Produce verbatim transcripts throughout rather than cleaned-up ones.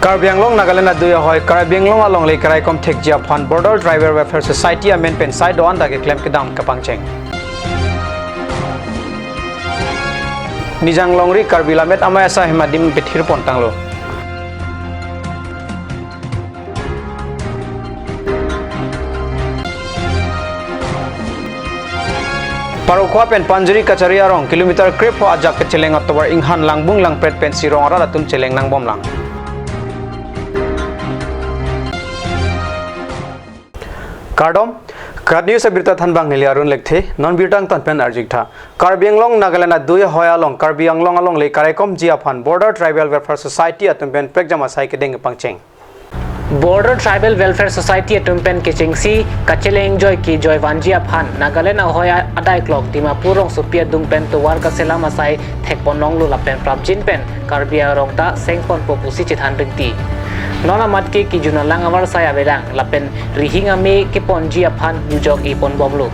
Karbi Anglong Nagaland adui ahoi Karbi Anglong alongle karaikom thekji aphan Border Tribal Welfare Society amen pen sai do-an ta keklem kedam kepangcheng. Nijang longri Karbi Lammet Amei asai hem adim pethir pon tanglo. Parokhowa pen Panjuri kachari arong kilometer krepho ajak kecheleng atovar inghan langbung langpret pensi rong arat atum cheleng nangbomlang. Kardom, Khat News abirta thanbang neli Arun Lekthe, non birta angtan pen arjik tha. Karbi Anglong Nagaland adui ahoi along Karbi Anglong alongle karaikomji aphan Border Tribal Welfare Society atum pen prekjam asai kedeng kepangcheng. Border Tribal Welfare Society atum pen kechengsi kacheleng joike joi vanji aphan Nagaland ahoi a-, adai klok Dimapur rongsopi adung pen tovar kaselam asai thekpon longlo lapen prapjin pen Karbi arong ta sengponpo pusi chethan ringti. Non amat ke kejun alang avarsai avelang lapen rihing ame keponji aphan nujok-i ponbomlo.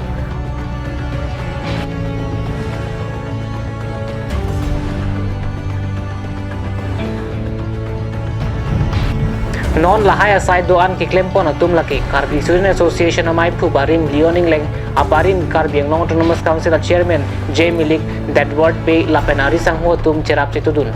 Non lahai asai do-an keklempon atum lake Karbi Student Association ameiphu barim Leon Engleng, abarim Karbi Anglong Autonomous Council a Chairman J Milik, Dedward Bey lapen ari sangho atum cherap chetudun.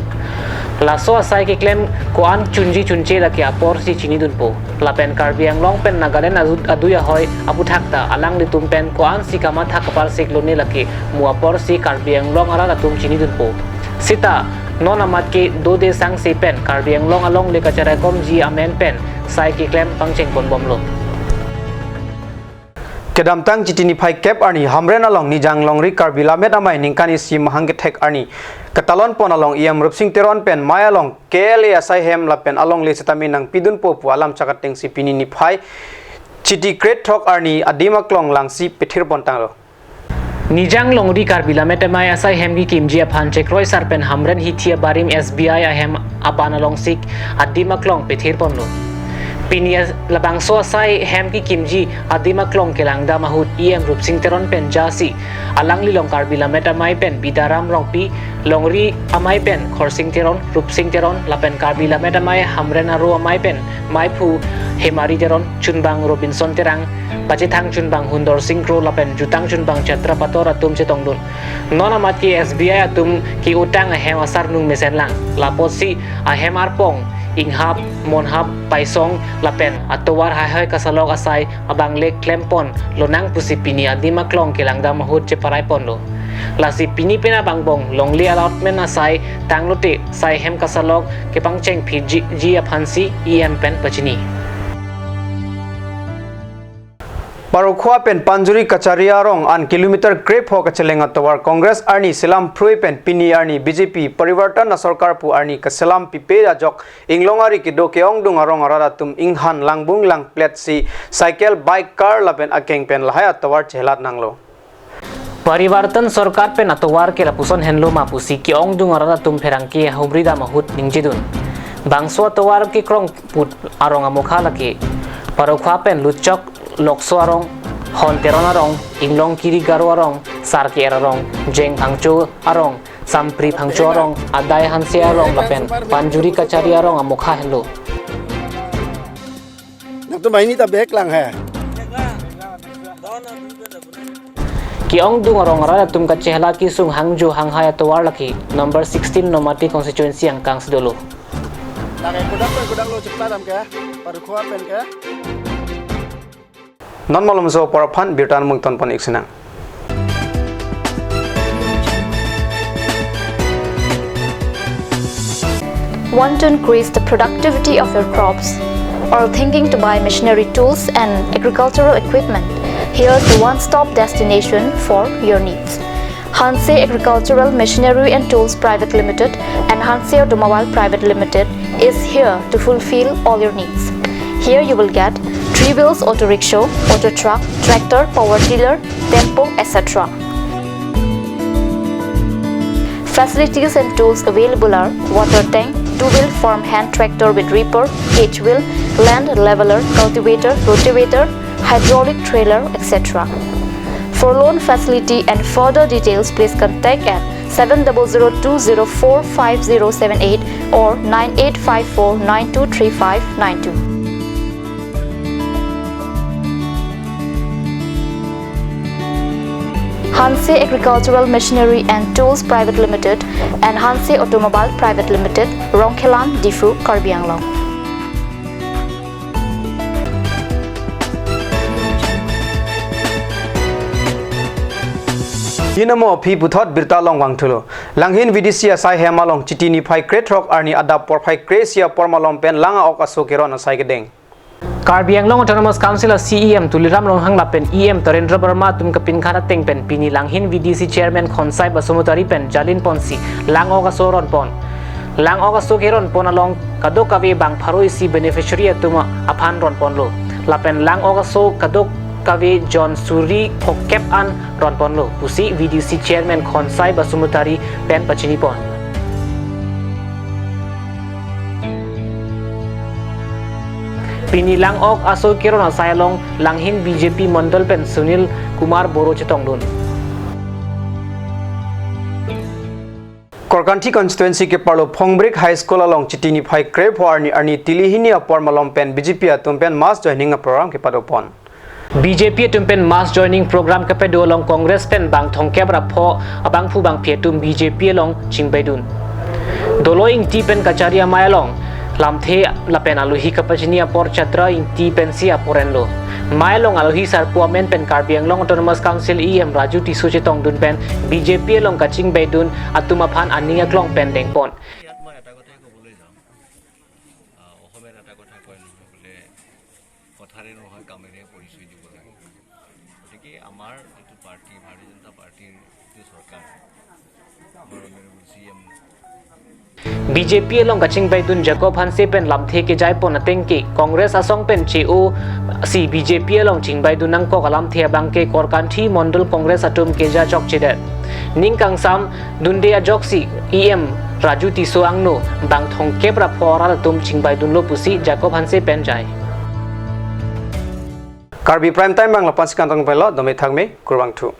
Laso asai keklem ko-an chunji chunche lake aporsi chinidunpo. Lapen Karbi Anglong pen Nagaland adu-, adui ahoi aputhak ta alanglitum pen ko-ansi kamatha kaparsik lone lake mu aporsi Karbi Anglong arat atum chinidunpo. Sita non amat ke dode sangse pen Karbi Anglong alongle kacharaikomji amen pen sai keklem pangcheng ponbomlo. Kedamtang Chiti niphai kep arni Hamren along Nijang longri Karbi Lammet Amei ningkan isi mahang kethek arni ketalon pon along E M Rupsing Teron pen mei along K L A asai hem lapen alongle sitame nangpidunpo pu alam chakatengsi pini niphai Chiti krethok arni adim aklong langsi pethir pon tanglo. Nijang longri Karbi Lammet Amei asai hem kekimji aphan Chekroi Sar pen Hamren hithi abarim S B I ahem aban alongsi adim aklong pethir ponlo. Pini as-, labangso asai hem kekimji adim aklong kelangdam ahut E M Rupsing Teron pen jasi alanglilong Karbi Lammet Amei pen Bidaram Rongpi, longri amei pen Khorsing Teron, Rupsing Teron, lapen Karbi Lammet Amei Hamren aro amei pen meiphu Hemari Teron, chunbang Robinson Terang, pachethang chunbang Hundorsing Kro lapen jutang chunbang Chatra Pator atum chetongdun. Non amat ke S B I atum ke-otang ahem asarnung mesenlang. Lapotsi ahem arpong, inghap, monhap, paisong, lapen atovar haihai kasalok asai abangle klempon lonang pusi pini adim aklong kelangdam ahut cheparai ponlo. Lasi pini pen abangbong longle allotment asai tanglote sai hem kasalok kepangcheng phiji ji aphansi E M pen pachini. Parokhowa pen Panjuri kachari arong an kilometer krepho kacheleng atovar Congress arni selam phrui pen pini arni B J P Parivartan asorkar pu arni kaselam pipe ajok inglong ari kedo ke-ongdung arong arat atum inghan langbung langpletsi cycle, bike, car lapen akeng pen lahai atovar chelat nanglo. Parivartan sorkar pen atovar ke lapuson henlo ma pusi ke-ongdung arat atum pherangke ahumri dam ahut ningjedun. Bangso atovar kekrong put arong amokha lake Parokhowa pen Luchok Lokso arong, Hon Teron arong, Inglong Kiri Garo arong, Sarke Er arong, Jeng Phangcho arong, Sampri Phangcho arong, Adai Hanse arong lapen Panjuri kachari arong amokha henlo. Nang tu maini ta bek lang hai. Ke-ongdung arong arat atum kachelat kesung hangjo hanghai atovar lake number sixteen Nomati constituency angkangsi dolo. Lakai kudak pen kudak lo chepla dam ke, Parokhowa pen ke. Non malomso apor aphan birta mungton pon-ik sinang. Want to increase the productivity of your crops? Or thinking to buy machinery tools and agricultural equipment? Here's the one-stop destination for your needs. Hanse Agricultural Machinery and Tools Private Limited and Hanse Automobile Private Limited is here to fulfill all your needs. Here you will get three wheels auto rickshaw, auto truck, tractor, power tiller, tempo, et cetera. Facilities and tools available are water tank, two-wheel farm hand tractor with reaper, cage wheel, land leveler, cultivator, rotavator, hydraulic trailer, et cetera. For loan facility and further details, please contact at seven double zero two zero four five zero seven eight or nine eight five four nine two three five nine two. Hanse Agricultural Machinery and Tools Private Limited and Hanse Automobile Private Limited, Rongkhelan, Diphu, Karbi Anglong. Hinamo aphi puthot birta along vangthulo. Langhin V D C asai hem along Chiti niphai krethrok arni adap porphai kre-isi apor malom pen lang a-ok aso keron asai kedeng. Karbi Anglong Autonomous Council a C E M Tuliram Ronghang lapen E M Tarendra Verma atum kapinkhat ateng pen pini Langhin V D C Chairman Khonsai Basumatary pen jalin ponsi lang ok aso ronpon. Lang ok aso keronpon along kadokave bang pharo isi beneficiary atum aphan ronponlo. Lapen lang ok aso kadokave jon suri phokep an ronponlo pusi V D C Chairman Khonsai Basumatary pen pachinipon. Pini lang ok aso keron asai along Langhin B J P Mondol pen Sunil Kumar Boro chetongdun. Korkanthi constituency keparlo Phongbrik High School along Chiti niphai krepho arni arni tili hini apor malom pen B J P atum pen mass joining aprogram kepadopon. B J P atum pen mass joining program kepadon along Congress pen bang thomkep ra pho abangphu bangphi atum B J P along chingbaidun. Dolo Ingti pen kachari amei along lamthe lapen alohi kapachini apor Chatra Ingti pensi apor enlo. Mei along alohi sarpo amen pen Karbi Anglong Autonomous Council E M Raju Tisso chetongdun pen B J P along kachingbaidun atum aphan aning aklong pen dengpon. ইয়াত মই এটা কথাই ক'বলৈ যাম, আহ, অসমীয়াত এটা কথা কয় নহয় বোলে, কথাৰে নহয় কামেৰে পৰিচয় দিব লাগে। গতিকে আমাৰ যিটো পাৰ্টি, ভাৰতীয় জনতা পাৰ্টিৰ যিটো চৰকাৰ, আমাৰ honourable C M B J P along kachingbaidun Jacob Hanse pen lamthe kejaipon ateng ke Congress asong pen che-osi B J P along chingbaidun nangkok alamthe abang ke Korkanthi Mondol Congress atum keja chokchedet. Ning kangsam dunde ajoksi E M Raju Tisso angno bang thomkep ra pho arat atum chingbaidunlo pusi Jacob Hanse pen jai. Karbi Prime Time bang lapu-ansi kangton pelo, dome thakme, kurvangthu.